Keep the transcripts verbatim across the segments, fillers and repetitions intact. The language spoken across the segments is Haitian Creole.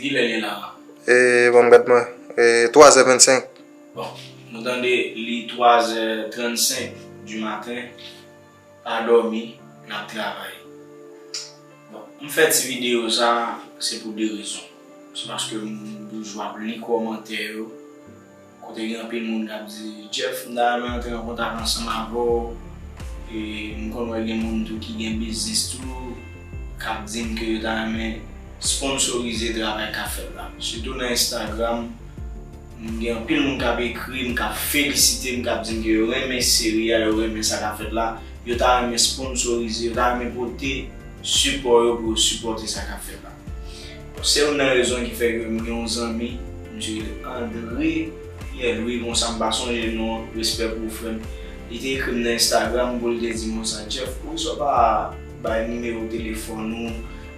Kilè li la? E, bon, m gad mwen. E, twa zè vennsenk. Bon, nou tande li twa zè trannsenk di maten, pa dòmi, n ap travay. Bon, m fè ti videyo sa, se pou de rezon. Se paske m toujou ap li kòmantè yo, kote gen anpil moun k ap di, "Jeff, m ta renmen antre an kontak ansanm avè w." E m konn wè gen moun tou ki gen biznis tou, k ap di m ke yo ta renmen sponsorize travay k ap fèt la. Sitou nan Instagram, m gen anpil moun k ap ekri m, k ap felisite m, k ap di m ke yo renmen seri a, yo renmen sa k ap fèt la, yo ta renmen sponsorize, yo ta renmen pote sipò yo pou yo sipòte sa k ap fèt la. Bon, se youn nan rezon ki fè ke m gen yon zanmi, misye rele André Pierre Louis, konsa m pa sonje non, respè pou ou frè m. Li te ekri m nan Instagram pou l te di m konsa, "Jeff, poukisa w pa bay nimewo telefòn ou,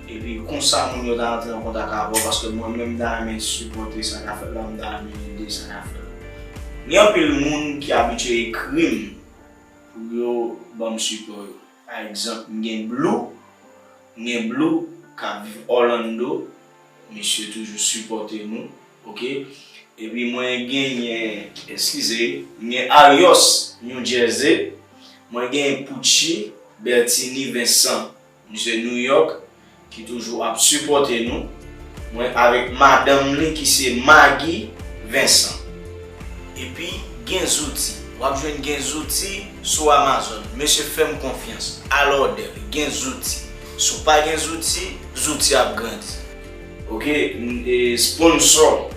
epi konsa moun yo ta antre an kontak avè w, paske mwen menm m ta renmen sipòte sa k ap fèt la, m ta renmen ede sa k ap fèt la." Gen anpil moun ki abitye ekri m pou yo ban m sipò yo. Pa egzanp, m gen Blue, m gen Blue k ap viv Orlando, misye toujou sipòte nou, oke? Epi mwen genyen, eskize, m gen Arios, New Jersey, mwen genyen Pucci, Bertini Vincent, misye New York, ki toujou ap sipòte nou. Mwen avèk madanm li ki se Maggie Vincent. Epi gen zouti. W ap jwenn gen zouti sou Amazon. Mesye fè m konfyans. Al òdè l. Gen zouti. Si w pa gen zouti, zouti ap grandi. Oke, e sponsò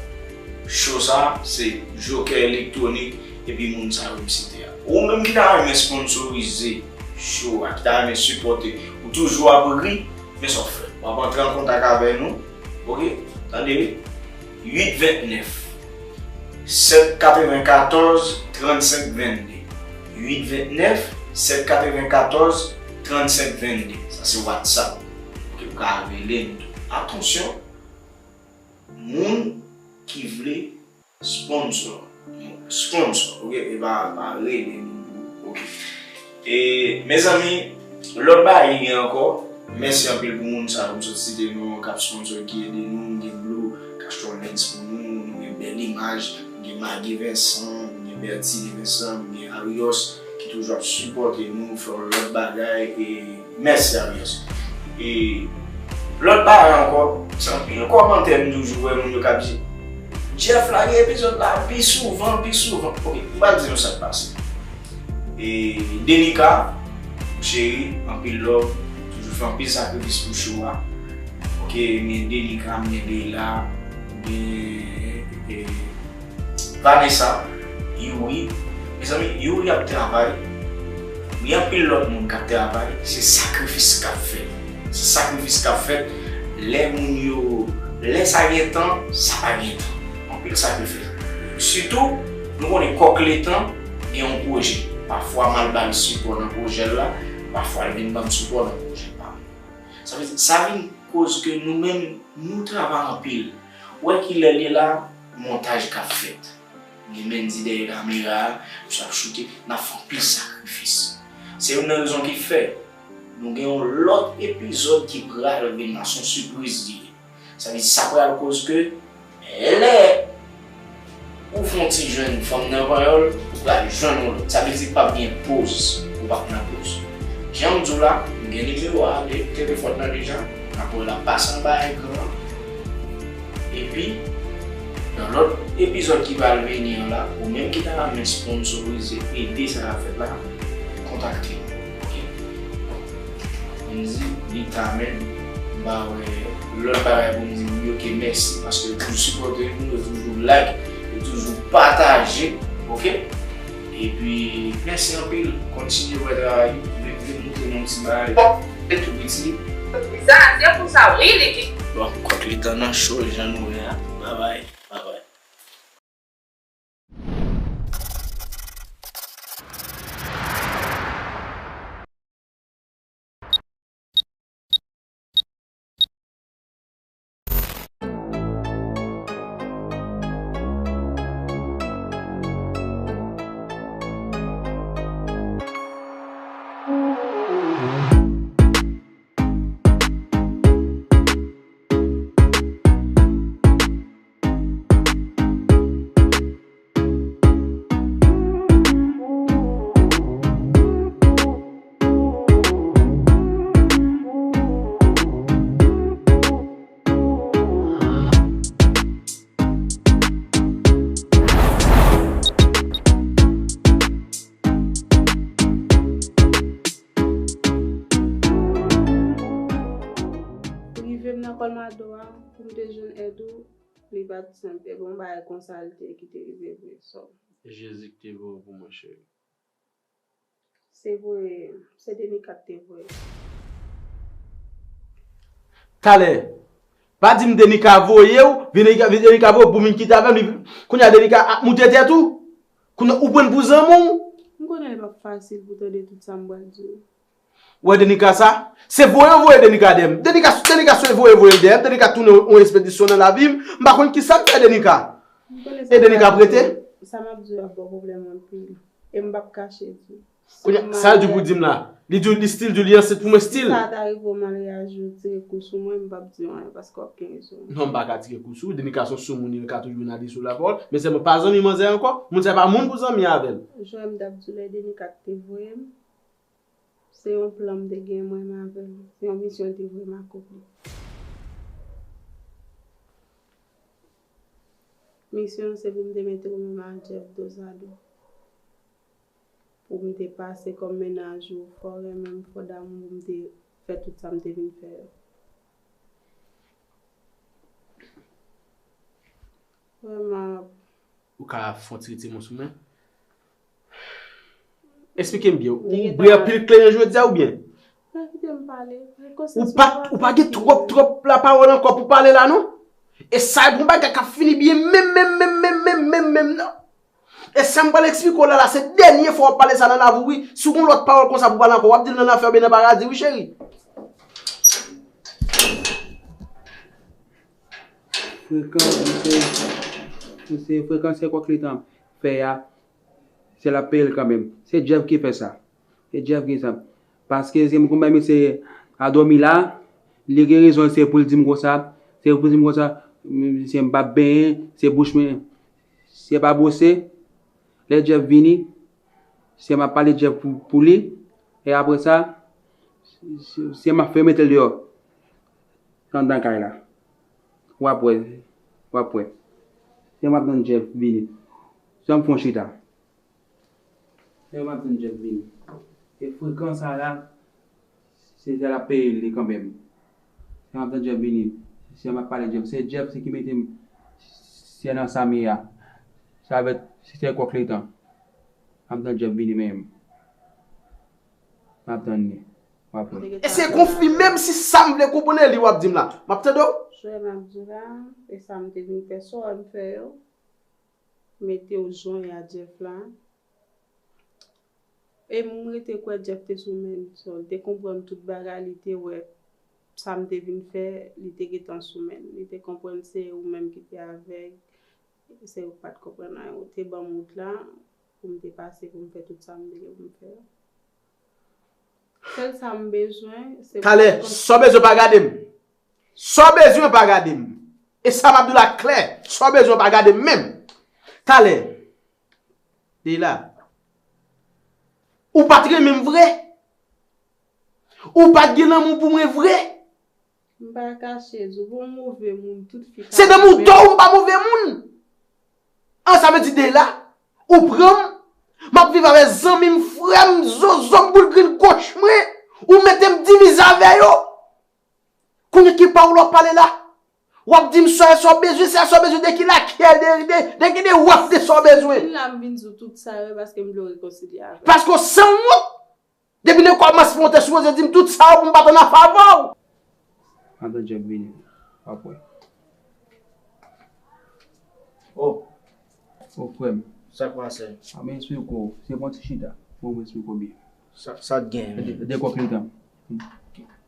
show sa, se Joker Electronic, epi moun sa yo m site a. Ou menm ki ta renmen sponsorize show a, ki ta renmen sipòte, ou toujou ap ri, men sa w fè. W ap antre an kontak avè nou, oke? Tande, uit vennèf, sèt katrevenkatòz, trannsenk vennde. Uit vennèf, sèt katrevenkatòz, trannsenk vennde. Sa se WhatsApp. Oke, ou ka rele m tou. Atansyon, moun ki vle sponsor. Sponsor, oke? E pa, pa rele nou, oke. E, mezanmi, lòt bagay ki gen ankò, mèsi anpil pou moun sa yo m sot site non, k ap sponsor, ki ede nou, m gen Blue, k achte yon lens pou nou, nou gen bèl imaj, m gen Maggie Vincent, m gen Bertini Vincent, m gen Arios, ki toujou ap sipòte nou, fè yon lòt bagay, e mèsi Arios. E lòt bagay ankò, se anpil kòmantè m toujou wè moun yo k ap di, "Jeff, lage epizòd la pi souvan, pi souvan." Oke, m pral di nou sa k pase. E Denica, cheri, anpil love, toujou fè anpil sakrifis pou show a. Oke, m gen Denica, m gen Leila, m gen, e, Vanessa, Youri. Mezanmi, Youri ap travay. Gen anpil lòt moun k ap travay. Se sakrifis k ap fèt. Se sakrifis k ap fèt. Lè moun yo, lè sa gen tan, sa pa gen tan. Anpil sakrifis. Sitou, nou konnen kòk letan gen yon pwojè. Pafwa m al ba l sipò nan pwojè l la, pafwa l vin ban m sipò nan pwojè pa m. Sa vle di, sa vin koz ke nou menm, nou travay anpil. Ou wè kilè l ye la, montaj k ap fèt. Gen Mendy dèyè kamera a, misye ap choute, n ap fè anpil sakrifis. Se youn nan rezon ki fè nou gen yon lòt epizòd ki pral vin la, se yon sipriz li ye. Sa vle di sa pral koz ke lè ou fè yon ti jwenn fanm nan panyòl, ou pral jwenn yon lòt. Sa vle di p ap gen poz, ou p ap nan poz. Jan m di w la, m gen nimewo a de telefòn nan deja, n ap wè l ap pase anba ekran an. Epi, nan lòt epizòd ki pral vini an la, ou menm ki ta renmen sponsorize, ede sa k ap fèt la, kontakte m. Oke? M di, li ta menm, m pa wè lòt bagay pou m di moun yo ke mèsi, paske yo toujou sipòte nou, yo toujou like, yo toujou pataje, oke? Epi, mèsi anpil, kontinye wè travay, vin, vin moutre nou ti bagay, tou piti. Sa, se pou sa, wi, li ki. Bon, kòk letan nan cho, jan nou wè a. Babay, babay. Ado a, pou m te jwenn èd ou, li pa t senp. E bon bagay konsa li te ki te rive vre, sò. Jezi ki te voye w pou mwen, cheri. Se voye, se Denika ki te voye. Talè, pa di m Denika voye w, Denika, Denika voye w pou vin kite avè m. Kounye a Denika ap moute tèt ou. Kounye a ou pran l pou zanmi w. M konnen li p ap fasil pou tande tout sa m pral di w. Ou wè Denika sa? Se voye w voye Denika dèyè m. Denika, Denika se voye voye l dèyè m. Denika tounen yon espedisyon nan lavi m. M pa konn kisa m fè Denika. E Denika ap rete? Sa m ap di w ap ba w pwoblèm anpil. E m p ap kache di w. Kounye a, sa l di w pou di m la? Li di w, li still di w li ansent pou mwen still? Si sa ta rive w m al reyaji, w tire kou sou mwen, m p ap di w anyen paske w ap gen rezon. Non, m pa ka tire kou sou ou. Denika se yon soumoun, li ka toujou vin ale sou lapawòl. Men sèlman pa zanmi manzè ankò. Moun sa pa moun pou zanmi avè l. Jan m t ap di w lè Denika te voye m, se yon plan m te gen mwen menm avè l. Se yon misyon l te voye m akonpli. Misyon an se pou m te mete w menm ak Jeff dozado. Pou m te pase kòm mennaj ou, fò w renmen m, fò w damou m, pou m te fè tout sa m te vin fè yo. Vrèman. Ou ka fè yon ti retire men w sou mwen? Eksplike m byen. Ou bwè anpil kleren jodi a oubyen? Ou pa, ou pa gen twòp, twòp lapawòl ankò pou pale la non. E sa e pou yon bagay k ap fini byen menm, menm, menm, menm, menm, menm, menm, non. E sa m pral eksplike w la, la se dènye fwa w ap pale sa nan lavi w wi. Si w gen yon lòt pawòl konsa pou pale ankò, w ap di l nan lanfè oubyen nan paradi wi cheri. Frekan, misye, misye frekan se kòk letan fè a, se l ap peye l kanmenm. Se Jeff ki fè sa. Se Jeff ki sa. Paske se m konprann misye a dòmi la, li gen rezon se pou l di m konsa, se pou l di m konsa, misye m p ap benyen, se bouch mwen, se pa bwose. Lè Jeff vini, se m ap pale Jeff pou, pou li, e apre sa, se, se m ap fè yo mete l deyò. Anndan kay la. W ap wè, w ap wè. Se m ap tann Jeff vini. Se m fon chita. Se m ap tann Jeff vini. E frekan sa la, se sa l ap peye li kanmenm. Se m ap tann Jeff vini. Se m ap pale Jeff. Se Jeff se ki mete m se nan sa m ye a. Sa vèt se kòk letan. M ap tann Jeff vini menm. M ap tann li. W ap wè. E se konfime m si sa m vle konprann e li w ap di m la. M ap tande w. Jwè m ap di w la, e sa m te vin fè, sa w wè m fè yo. Mete w jwenn a Jeff la. E m rete kwè Jeff te sou men m, so, li te konprann tout bagay, li te wè sa m te vin fè, li te gentan sou men m. Li te konprann se ou menm ki te avèg, se ou k pa t konprann anyen. Ou te ban m wout la, pou m te pase, pou m fè tout sa m te gen pou m fè yo. Sèl sa m bezwen, se pou Talè, sa w bezwen pa gade m. Sa w bezwen pa gade m. E sa m ap di w la klè, sa w bezwen pa gade m menm. Talè. Deila. Ou pa t renmen m vre? Ou pa t gen lanmou pou mwen vre? M pa kache di w, ou move moun, tout fi ka Se nan mouda w m pa move moun. An sa vle di Deila, ou pran m, m ap viv avè zanmi m, frè m, zozo m, boul grenn goch mwen, ou mete m divize avè yo. Kounye ki pawòl w ap pale la? W ap di m sa e sa w bezwen, sa e sa w bezwen de ki lakèl, de, de, de ki de w ap de sa w bezwen. Vin la m vin di w tout sa yo paske m vle w rekonsilye avè m. Paske w sanwont. Depi nan kòmansman w te sipoze di m tout sa yo pou m pa t ann an favè w. Madan Djèk vini. W ap wè. Oh. Oh frè m. Sa k pase? A mwen esplike w. Se bon ti chita. Bon mwen esplike w byen. Sa, sa t gen? De, de kòk letan.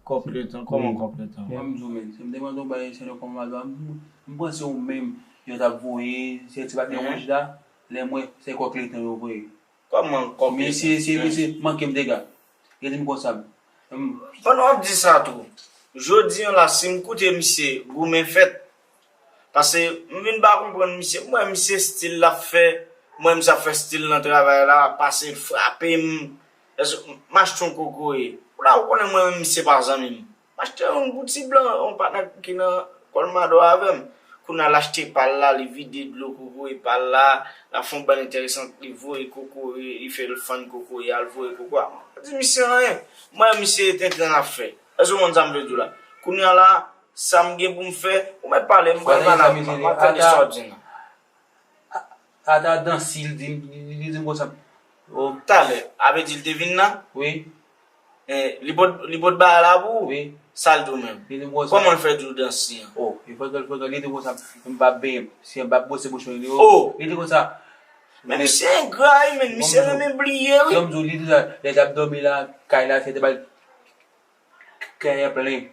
Kòk letan? Kòman kòk letan? Mwen m di w men. Se m te mande w bay se nan kòman m al ba m. M panse ou menm yo t ap voye. Se ti patnè wouj la. Lè m wè se kòk letan yo voye. Kòman kòk letan? Mesye, se mesye manke m dega. Gade m konsa m. Pandan w ap di sa tou, jodi an la si m koute misye goumen fèt. Paske m vin pa konprann misye, m wè misye stil l ap fè, m wè misye ap fè stil nan travay la, pase frape m, èske m achte yon kokoye. Ou la ou konnen mwen menm misye pa zanmi m. M achte youn pou ti blan, yon patnè ki nan kòlmado avè m. Kounye a l achte pa l la, li vide dlo kokoye pa l la, l ap fè yon bann enteresan, li voye kokoye, li fè l fann kokoye a, l voye kokoye a. M pa di misye anyen. M wè misye tenten l ap fè. Èske w konprann sa m vle di w la? Kounye a la, Sa m gen pou m fè, ou mèt pale, m pral pale avè w, m ap tande sa w di nan. Ata Dansi, li di, li, li di m konsa. Oh. Talè, a vle di l te vin la? Wi. Eh, li pot, li pot bagay la pou ou? Wi. Sa l di w menm? Li di m konsa. Kòman l fè di w Dansi an? Oh, li fè, fè, li di m konsa, m p ap benyen, si m p ap bwose bouch mwen, li, oh, li di konsa. Men misye engra wi, men misye renmen bliye wi. Kòm di w, li di sa, lè l t ap dòmi la, kay la, se te ba l kè plen.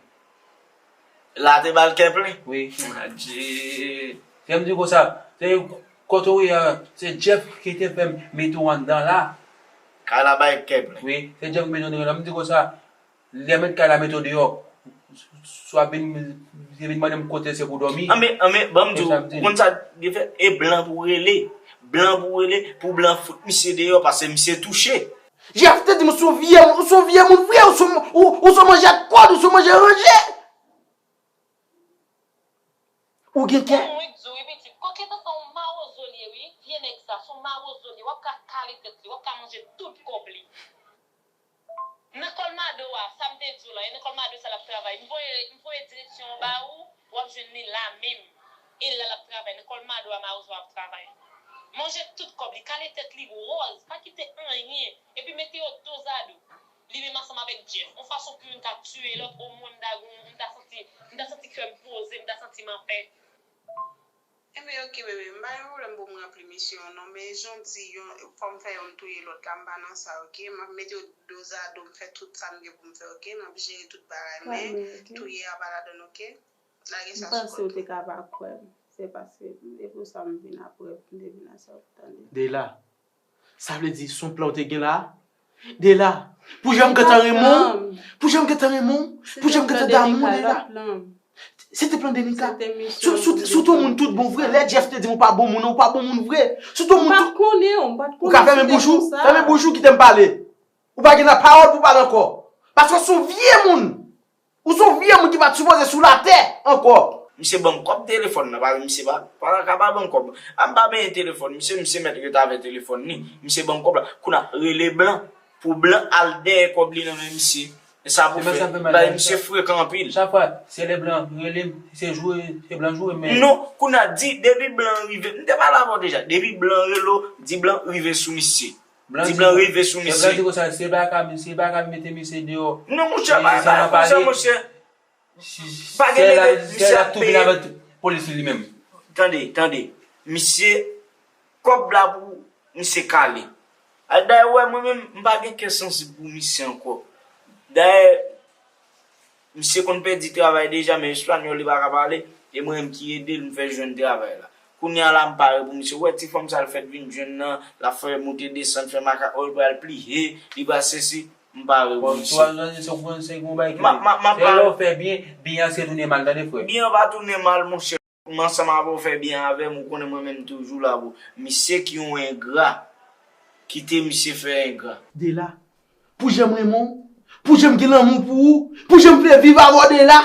La te ba l kè plen? Wi. Adje. Se m di konsa, se kote w ye a, se Jeff ki te fè m mete w anndan la. Kay la bay kè plen. Wi, se Jeff ki mete w anndan la. M di konsa, lè mèt kay la mete w deyò, swa vin, vin mande m kote se pou dòmi. Anben, anben, ban m di w, ou konn sa gen fè, e blan pou w rele. Blan pou w rele, pou blan fout misye deyò, paske misye touche. Jeff te di m, ou se yon vye moun, ou se yon vye moun vre, ou se yon, ou, ou se yon manje ak kòd, ou se yon manje ranje. Ou gen kè. Mwen di w, wi, pitit, kokenn sa se yon mawozo li ye, wi. Vye nèg sa, se yon mawozo li ye. W ap ka kale tèt li, w ap ka manje tout kòb li. Nan Kòlmado a, sa m te di w la, e nan Kòlmado sa l ap travay. M voye, m voye direksyon an ba ou, w ap jwenn li la menm. E la l ap travay, nan Kòlmado a, mawozo ap travay. Manje tout kòb li, kale tèt li wòz, pa kite anyen, epi mete yo dozado. Li menm ansanm avèk Jeff, yon fason pou youn ka tiye lòt, omwen m ta gon, m ta santi, m ta santi kè m poze, m ta santi m anpè. Enben, oke, bebe, m pa gen pwoblèm pou m ranpli misyon an, non, men jan w di, yon, fò m fè yonn touye lòt la, m pa nan sa, oke? M ap mete w dozado, m fè tout sa m gen pou m fè, oke? M ap jere tout bagay, men touye a pa ladann, oke? Lage sa sou kont ou. M panse w te ka pa kwè m. Se paske, e pou sa m vin apre, m te vin a sa w tande. Dela, sa vle di, se yon plan w te gen la? Dela, pou jan m gentan renmen w, pou jan m gentan renmen w, pou jan m gentan damou, Dela. Se te plan Denika. Si w te yon moun tout bon vre, lè Jeff te di m ou pa bon moun, ou pa bon moun vre. Si w te yon moun tout. Ou ka fèmen bouch ou, fèmen bouch ou, kite m pale. Ou pa gen lapawòl pou pale ankò. Paske w se yon vye moun. Ou se yon vye moun ki pa t sipoze sou latè ankò. Misye ban m kòb telefòn nan, paske misye pa, pa ka pa ban m kòb. A m pa benyen telefòn misye, misye mèt ret avè telefòn li. Misye ban m kòb la. Kounye a, rele blan. Pou blan al dèyè kòb li nan men misye. E sa pou fè. Misye frekan anpil. Chak fwa, se lè blan rele m, se joure, se blan joure, men. Non, kounye a, di, depi blan rive, m te pale avè w deja. Depi blan rele w, di blan rive sou misye. Di blan rive sou misye. Blan di konsa, se pa ka, se pa ka mete misye deyò. Non, monchè, pa, pa konsa, monchè. Pa gen nèg, misye ap peye. Polis li menm. Tande, tande. Misye, kòb la pou misye kale. A, dayè, ou wè, mwen menm, m pa gen kè sansib pou misye ankò. Dayè, misye konn pèdi travay deja, men espanyòl li pa ka pale, e mwen menm ki ede l, m fè jwenn travay la. Kounye a la, m pare pou misye. Ou wè ti fanm sa l fèt vin jwenn nan, l ap fè moute desann, fè makak, o, li pral pliye, li pral sesi, m pare pou misye. M ap, m ap, m ap pare. Lè w fè byen, byen an se tounen mal, tande frè. Byen an pa tounen mal, monchè. M ansanm avè w fè byen avè m, ou konnen mwen menm toujou la pou misye ki yon engra. Kite misye fè engra. Dela, pou jan m renmen w, pou jan m gen lanmou pou ou, pou jan m vle viv avè w Dela.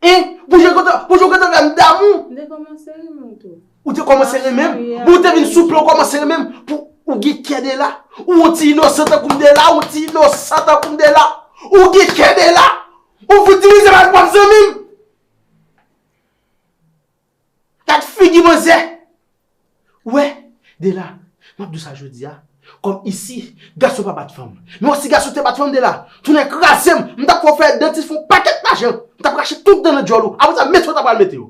Hein? Pou jan w kontan, pou jan w kontan fè m damou. M te kòmanse renmen w tou. Ou te kòmanse renmen m? Bon, ou te vin sou plan, ou kòmanse renmen m. Pou ou gen kè Dela. Ou yon ti inosan tankou m Dela, ou yon ti inosan tankou m Dela. Ou gen kè Dela. Ou fout divize m ak pwòp zanmi m. Gad figi manzè! Ou wè, Dela, m ap di w sa jodi a. Kòm isi, gason pa bat fanm. Men w si gason te bat fanm, Dela, tounen kraze m, m t ap fè w fè dantis fè yon pakèt lajan. M t ap rache tout dan nan djòl ou. Apre sa, mete w ta pral mete w.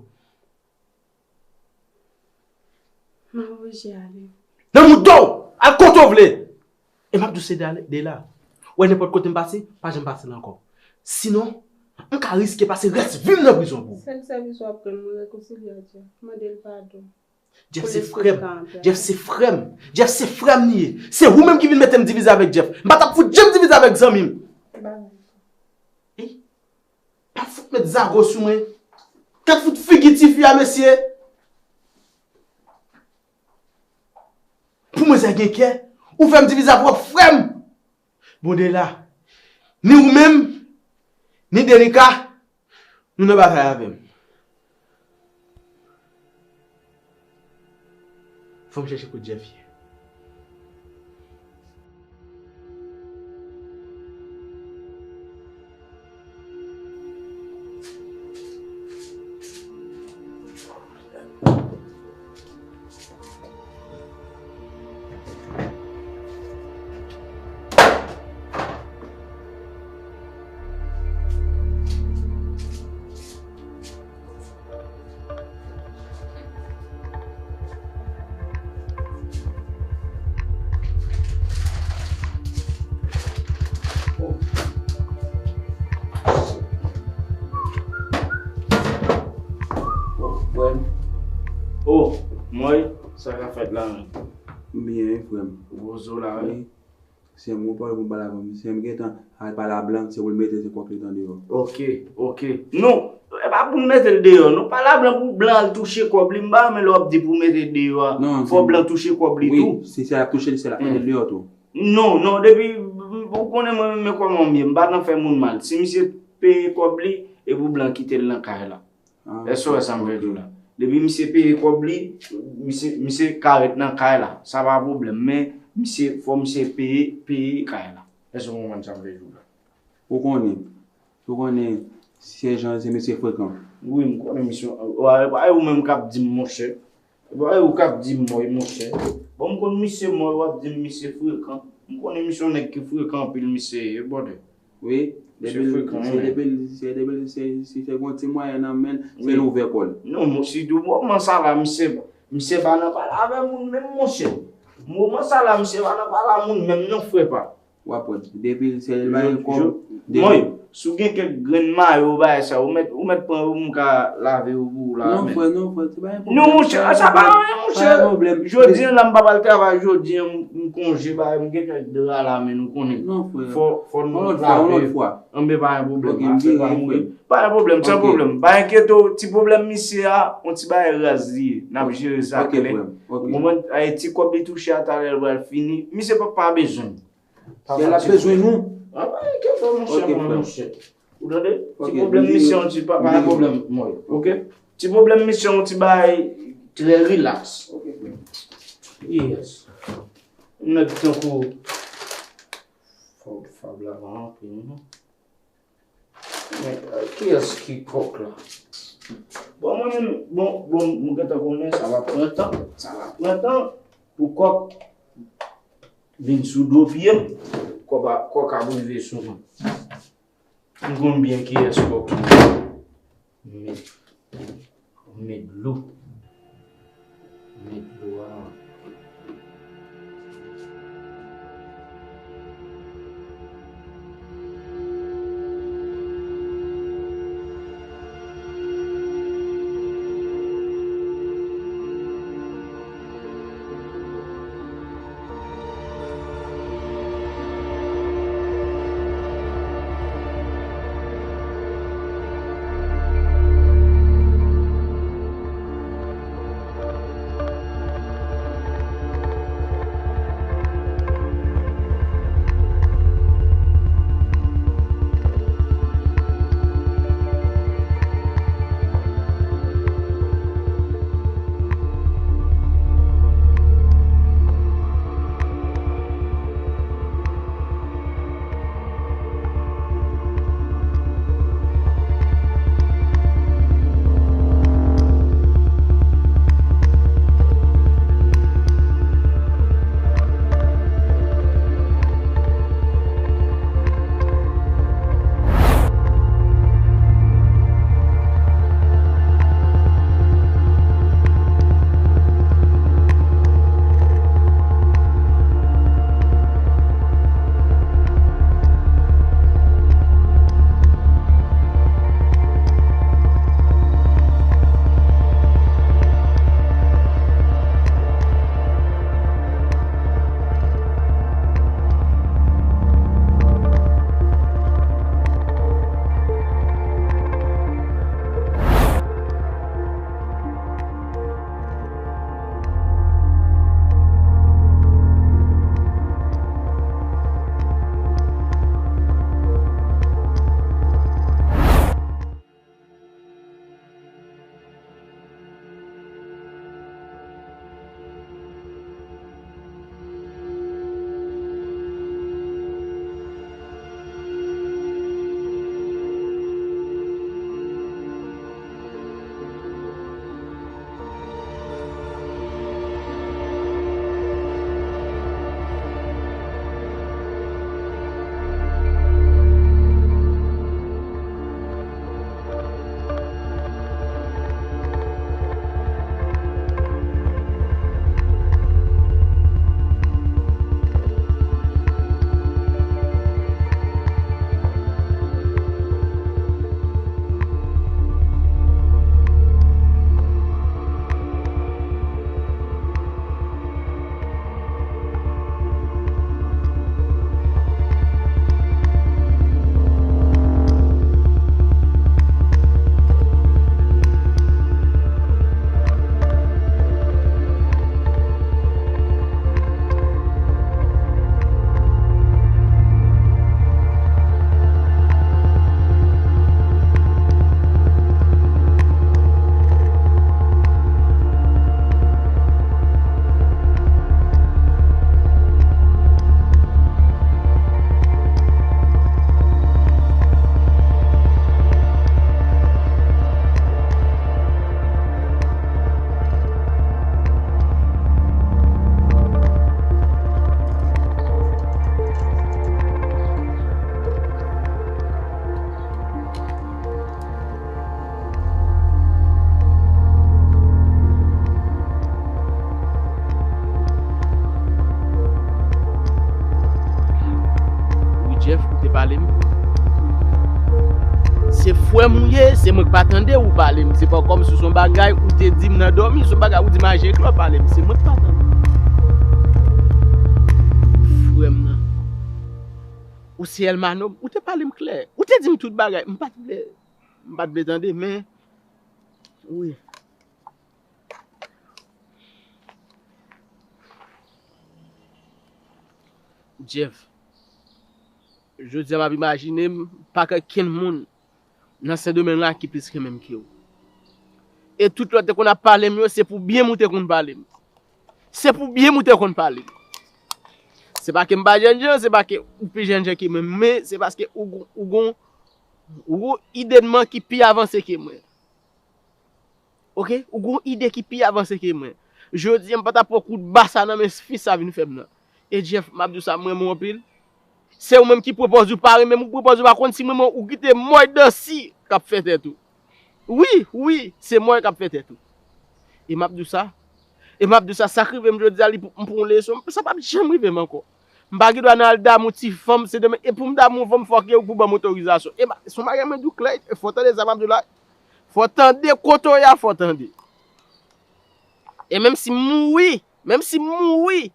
M ap oblije ale. Nan mouda w! Al kote w vle! E m ap di w se Dela, Dela. Ou wè nenpòt kote m pase, pa janm pase la ankò. Sinon, m ka riske pase rès vi m nan prizon pou ou. Sèl sèvis w ap rann mwen, rekonsilye ak Jeff. Mande l padon. Jeff se frè m. Jeff se frè m. Jeff se frè m li ye. Se ou menm ki vin mete m divize avèk Jeff. M pa t ap fout janm divize avèk zanmi m. Ey, pa fout met zago sou mwen. Gad fout figi tifi a, mesye. Pou mwen sa gen kè. Ou fè m divize ak pwòp frè m. Bon, Dela, ni ou menm, ni Denika, nou nan batay avè m. Fò m chèche kote Jeff ye. Mwen, sa k ap fèt la menm? M byen wi, frè m. Ou poze w la, wi. Wi. Sè m, ou pale pou m pale avè w. Sè m gentan al pale a Blan, se pou l mete se kòk li tan deyò. Ok, ok. Non, e pa pou m mete l deyò, non. Pale a Blan pou Blan al touche kòb li. M pa renmen lè w ap di pou mete l deyò a. Non, fò Blan touche kòb li tou. Wi, se, se l ap touche l, se l ap mete l deyò tou. Non, non, depi, ou konnen mwen menm kòman m ye, m pa nan fè moun mal. Si misye peye kòb li, e pou Blan kite l nan kay la. Èske w wè sa m vle di w la? Depi misye peye kòb li, misye, misye ka ret nan kay la. Sa pa pwoblèm. Men, misye, fò misye peye, peye kay la. Èske w konprann sa m vle di w la? Ou konnen, ou konnen, se jan, se mesye frekan. Wi, m konnen misye. Ay, ou menm k ap di m, monchè. Bon, e ou k ap di m mòy, monchè. Bon, m konn misye mòy, w ap di m misye frekan. M konnen misye yon nèg ki frekan anpil, misye ye, brother. Wi, depi l, se depi l, se depi l, se, si se gon ti mwayen nan men l, se l ouvè kò l. Non, mo-, si di moman sa la, misye, misye pa nan pale avè moun menm, monchè. Moman sa la, misye pa nan pale a moun menm, non, frè pa. W ap wè, depi l sèl bay kòb, depi. Mwen, si w gen kèk grenn mayo, bagay sa, ou mèt, ou mèt pran yo pou m ka lave yo pou ou la menm. Non, frè, non, frè, se pa yon pwoblèm. Non, monchè, sa pa anyen, monchè. Pa yon pwoblèm. Jodi a la, m pa pral travay, jodi a, m, m konje, bagay, m gen kèk dra la, men nou konnen. Non, frè. Fò, fò nou lave. Yon lòt fwa, yon lòt fwa. Anben, pa yon pwoblèm, afè pa moun. Pa yon pwoblèm, san pwoblèm. Pa enkyete w, ti pwoblèm misye a, yon ti bagay raz li ye. N ap jere sa klè. Ou konprann? Ay, ti kòb li touche a, talè l pral fini. Misye p ap pa bezwen. Si l ap bezwen nou. A, pa enkyete w, monchè, mwen, monchè. Ou tande? Ti pwoblèm misye, yon ti pa, pa yon pwoblèm, mwen. Ok? Ti pwoblèm misye, yon ti bagay trè relax. Yes. Nèg tankou Fab, Fab la pa anpil, non. Men, euh, kiyès ki kòk la? Bon, mwen menm, bon, bon, mwen gentan konnen sa va pran tan, sa va pran tan pou kòk vin sou do pye m, kòk a, kòk ap rive sou mwen. M konn byen kiyès kòk li ye. Met, met dlo. Met dlo a. Pale m. Se frè m ou ye, se mwen k pa tande ou pale m. Se pa kòmsi se yon bagay ou te di m nan dòmi, se yon bagay ou di m a Jean Claude pale m. Se mwen k pa tande. Frè m nan. Ou se Elmano, ou te pale m klè. Ou te di m tout bagay. M pa t vle, m pa t vle tande, men, wi. Jeff, jodi a m ap imajine m pa gen kenn moun nan Sendomeng la ki plis renmen m ke w. E tout lè w te konn ap pale m yo, se pou byen m ou te konn pale m. Se pou byen m ou te konn pale m. Se pa ke m pa jènjan, se pa ke ou pi jènjan ke mwen, men se paske ou, gon- ou gon, ou gon ide de mwen ki pi avanse ke mwen. Oke? Ou gon ide ki pi avanse ke mwen. Jodi a, m pa ta pran kout ba sa nan men fi sa vin fè m nan. E Jeff, m ap di w sa, m renmen w anpil. Se ou menm ki pwopòz ou pa renmen m, ou pwopòz ou pa konn si m renmen w, ou kite mòy dansi k ap fè tèt ou. Wi, wi, se mòy k ap fè tèt ou. E m ap di w sa, e m ap di w sa, sa k rive m jodi a, li pou, m pran yon leson, sa p ap janm rive m ankò. M pa gen dwa nan al damou ti fanm, se demen, e pou m damou yon fanm, fòk e ou pou ban m otorizasyon. E ba, se yon bagay mwen di w klè, e fò w tande sa m ap di w la. Fò w tande kote w ye a, fò w tande. E menm si m mouri, menm si m mouri,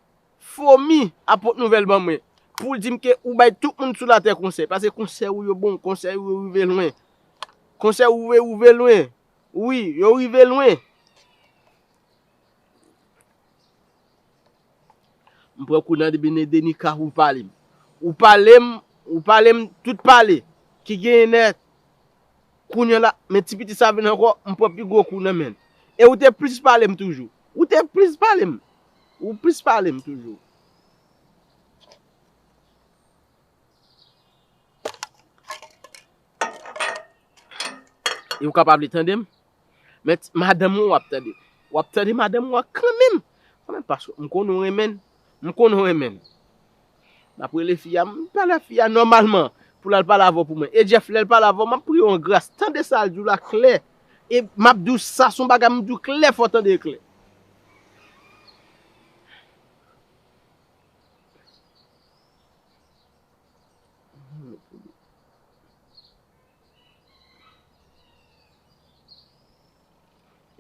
fomi ap pot nouvèl ban mwen. Pou l di m ke ou bay tout moun sou latè konsèy. Paske konsèy ou yo bon, konsèy ou yo rive lwen. Konsèy ou yo rive lwen. Wi, yo rive lwen. M pran kou nan debine denika ou pale m. Ou pale m, ou pale m tout pale. Ki genyen nèt. Kounye a la, men ti piti sa vin ankò, m pran pi gwo kou nan men l. E ou te plis pale m toujou. Ou te plis pale m. Ou plis pale m toujou. E ou ka pa vle tande m? Men ti- madanm ou w ap tande. W ap tande madanm ou a kanmenm. Kanmenm, paske m konnen w renmen l. M konnen w renmen l. M ap rele fi a, m pale ak fi a nòmalman pou l al pale avè w pou mwen. E Jeff, lè l pale avè w, m ap priye w an gras. Tande sa l di w la klè. E m ap di w sa, se yon bagay m di w klè, fò w tande l klè.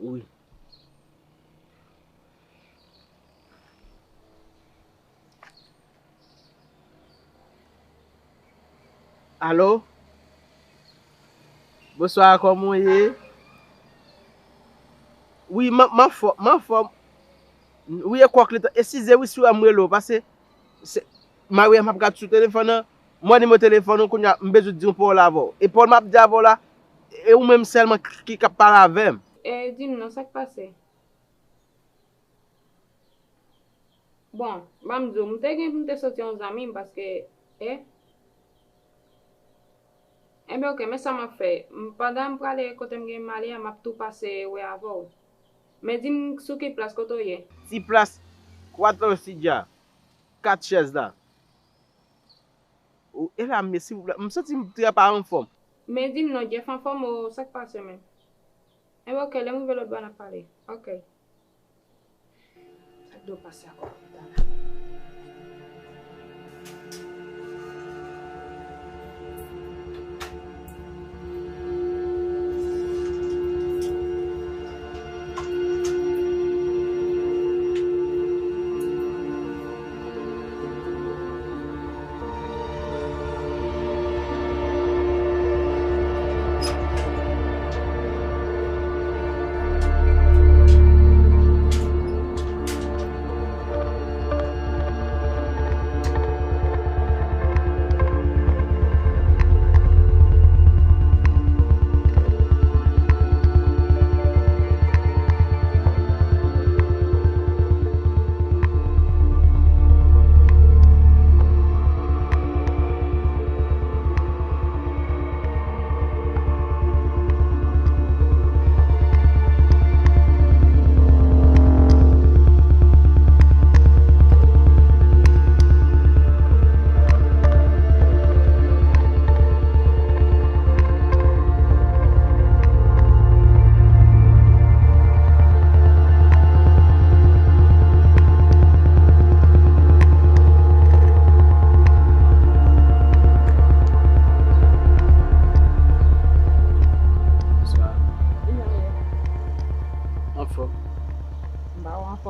Wi. Alo? Bonswa, kòman w ye? Wi, m, m anfò-, m anfòm. Wi, e kòk li tan. Eskize, wi, si w wè m rele w, paske se, Maria, m ap gad sou telefòn nan. M wè nimewo telefòn ou kounye a, m bezwen di yon pawòl avè w. E pawòl m ap di avè w la, e ou menm sèlman ki, ki k ap pale avè m. E, di m non, sa k pase? Bon, ban m di w, m te gen pou m te soti yon zanmi m paske, e, enben, oke, men sa m ap fè. M, pandan m prale kote m gen m ale a, m ap tou pase wè avè w. Men di m sou ki plas kote w ye. Ti plas Quatorce Sidya. Kat chèz la. Ou, e la, men silvouplè, m santi m trè pa anfòm. Men di m non, Jeff anfòm ou, sa k pase menm? Enben, oke, lè m rive lòt bò, n ap pale. Oke. Sa k do pase ankò?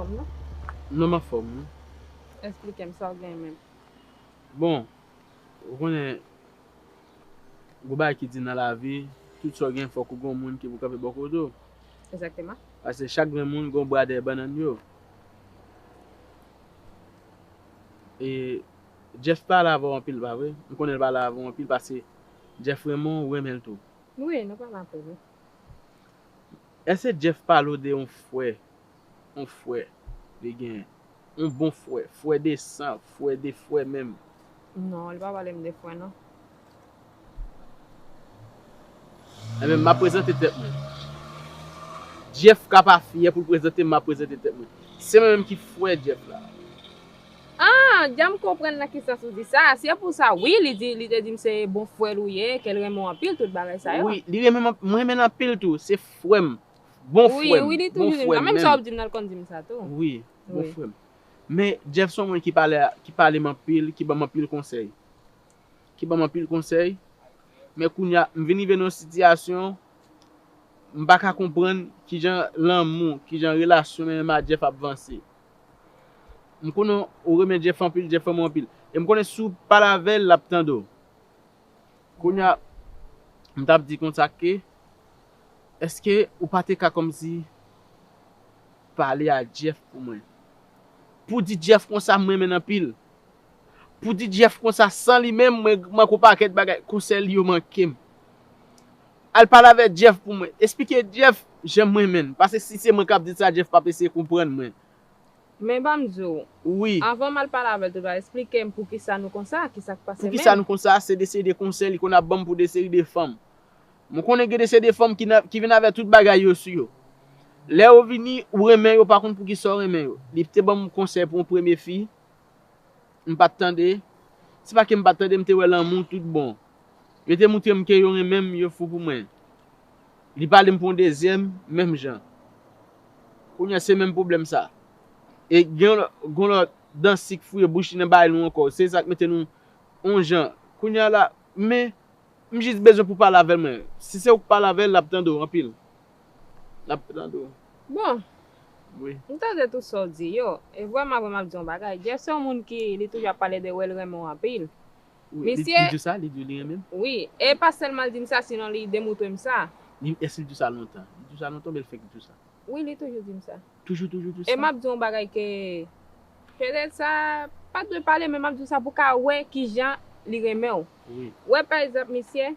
anfòm non? Non, m anfòm wi. Esplike m sa w gen menm. Bon, ou konnen, gon bagay ki di nan lavi, tout sa w gen fòk ou gon moun ki pou kanpe bò kote w. Egzakteman. Paske chak grenn moun gon bwa dèyè bannann yo. E Jeff pale avè w anpil, pa vre? M konnen l pale avè w anpil paske Jeff renmen w, ou renmen l tou. Wi, nou pale anpil wi. Èske Jeff pale w de yon frè? Yon frè li gen. Yon bon frè. Frè de san, frè de frè menm. Non, li pa pale m de frè non. Enben, m ap prezante tèt mwen. Jeff ka pa fyè pou l prezante m, m ap prezante tèt mwen. Se mwen menm ki frè Jeff la. Ah, dja m konprann nan ki sans ou di sa. Se pou sa, wi, li di, li te di m se bon frè l ou ye, ke l renmen w anpil, tout bagay sa yo. Wi, li renmen m, mwen renmen l anpil tou. Se frè m. Bon Wi, frè m. wi, li Bon toujou di m frè sa. m Menm sa w menm. ap di m nan, l konn di m sa tou. Wi, bon Wi. frè m. Men Jeff se yon moun ki pale, ki pale m anpil, ki ban m anpil konsèy. Ki ban m anpil konsèy. Men kounye a, m vin rive nan yon sitiyasyon, m pa ka konprann kijan lanmou, kijan relasyon mwen menm a Jeff ap vanse. M konnen ou renmen Jeff anpil, Jeff renmen w anpil. E m konnen si w pale avè l, l ap tande w. Kounye a, m t ap di konsa ke, èske ou pa te ka kòmsi pale a Jeff pou mwen? Pou di Jeff konsa m renmen l anpil. Pou di Jeff konsa san li menm, mwen manke yon pakèt bagay. Konsèy li yo manke m. Al pale avè Jeff pou mwen. Esplike Jeff jan m renmen l. Paske si se mwen k ap di sa, Jeff p ap eseye konprann mwen. Men ban m di w, Wi. Avan m al pale avè l tout, esplike m poukisa nou konsa, kisa k pase menm. Poukisa nou konsa, se de seri de konsèy li konn ap ban m pou de seri de fanm. Mwen konnen gen de seri de fanm ki, nan, ki vin avè tout bagay yo sou yo. Lè yo vini, ou renmen yo, pa konn poukisa w renmen yo. Li te ban m konsèy pou yon premye fi, m pa t tande. Se pa ke m pa t tande, m te wè lanmou tout bon. Yo te moutre m ke yo renmen m, yo fou pou mwen. Li pale m pou yon dezyèm, menm jan. Kounye a se menm pwoblèm sa. E gen yon lò- gen yon lòt dan sik fouye bouch li nan bagay nou ankò. Se sa k mete nou yon jan. Kounye a la, men m jis bezwen pou pale avè l mwen. Si se ou k pale avè l, l ap tande w anpil. L ap tande w. Bon, Wi. m tande tout sa w di yo. E vrèman, vrèman, m ap di yon bagay. Jeff se yon moun ki, li toujou ap pale de wè l renmen w anpil. Wi, li, Misye- li di sa, li di li renmen m. Wi, e pa sèlman l di m sa, sinon li demoutre m sa. Li, èske li di sa lontan? Li di sa lontan, men l fèk di sa. Wi, li toujou di m sa. Toujou, toujou di E sa. m ap di yon bagay ke petèt sa pa t dwe pale, men m ap di w sa pou w ka wè kijan li renmen w. Wi. Wè, pa egzanp, misye,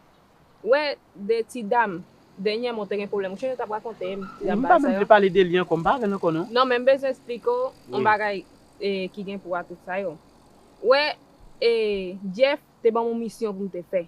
wè de ti dam, dènyèman, w te gen pwoblèm. Ou sonje w t ap rakonte m, ti dam M pa bagay sa menm yo. vle pale de li ankò, m pa avè l ankò non. Non, men m bezwen esplike w yon Wi. bagay eh, ki gen pou a tout sa yo. Wè, eh, Jeff te ban m yon misyon pou m te fè.